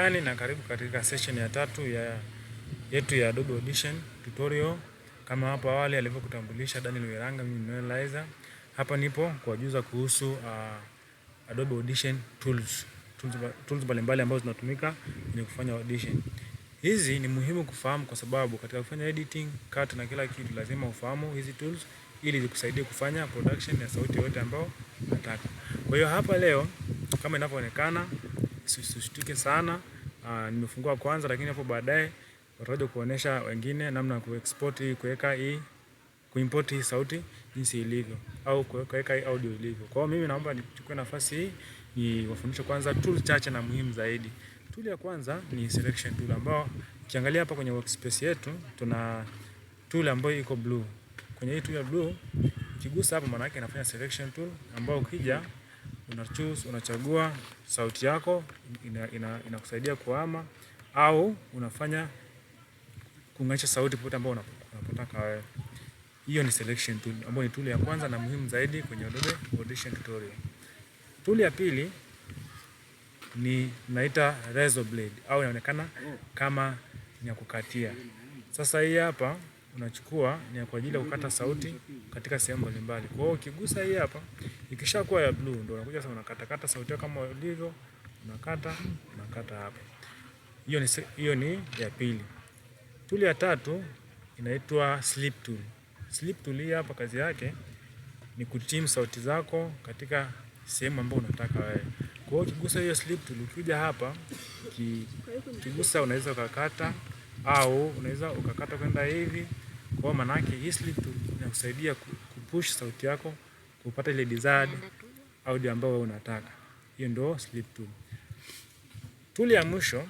Gani na karibu katika session ya tatu ya yetu ya Adobe Audition tutorial. Kama hapo awali alivyokutambulisha Daniel Weranga, mimi ni Noel Lizer. Hapa nipo kuwajuza kuhusu Adobe Audition tools mbalimbali ambazo zinatumika kwenye kufanya audition. Hizi ni muhimu kufahamu kwa sababu katika kufanya editing, cut na kila kitu lazima ufahamu hizi tools ili zikusaidie kufanya production ya sauti yote ambayo unataka. Kwa hiyo hapa leo kama inavyoonekana, usishtuke sana. Nimefungua kwanza, lakini hapo baadaye watakuja kuonesha wengine namna ya kuexport hii, kuweka hii, kuimport hii sauti jinsi ilivyo au kuweka hii audio ilivyo. Kwa hiyo mimi naomba nichukue nafasi hii niwafundishe kwanza tool chache na muhimu zaidi. Tool ya kwanza ni selection tool, ambao ukiangalia hapa kwenye workspace yetu tuna tool ambayo iko blue. Kwenye hii tool ya blue ukigusa hapo, maana yake inafanya selection tool, ambayo ukija una choose, unachagua sauti yako, inakusaidia kuhama au unafanya kuunganisha sauti popote ambapo unapotaka wewe. Hiyo ni selection tool ambayo ni tool ya kwanza na muhimu zaidi kwenye Adobe Audition tutorial. Tool ya pili ni naita razor blade au inaonekana kama ni ya kukatia. Sasa hii hapa unachukua ni kwa ajili ya kukata sauti katika sehemu mbalimbali. Kwa hiyo ukigusa hii hapa, ikishakuwa ya blue ndio unakuja sasa unakatakata sauti yako kama ilivyo, unakata, unakata hapa. Hiyo ni ya pili. Tool ya tatu inaitwa slip tool. Slip tool hii hapa kazi yake ni kutrim sauti zako katika sehemu ambayo unataka wewe. Kwa hiyo ukigusa hiyo slip tool, ukija hapa ukigusa, unaweza ukakata au unaweza ukakata kwenda hivi. Kwa maana yake hii slip tool inakusaidia kupush sauti yako kupata ile desired audio ambayo wewe unataka. Hiyo ndio slip tool. Tool ya mwisho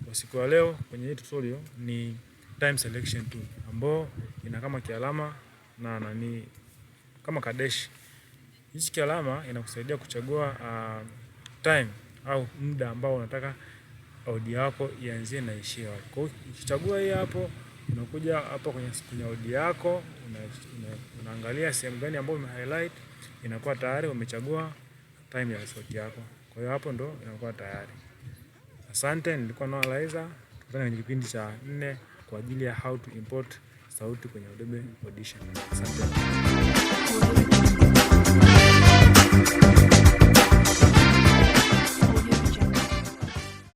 kwa siku ya leo kwenye hii tutorial ni time selection tool, ambayo ina kama kialama na nani kama kadeshi. Hichi kialama inakusaidia kuchagua time au muda ambao unataka audio yako ianzie na ishie wapi. Kwa hiyo ukichagua hii hapo, unakuja hapa kwenye audio yako, unaangalia sehemu gani ambayo ume highlight, inakuwa tayari umechagua time ya sauti yako. Kwa hiyo hapo ndo inakuwa tayari. Asante, nilikuwa Noah Laizer. Tukutane kwenye kipindi cha nne kwa ajili ya how to import sauti kwenye Adobe Audition. Asante.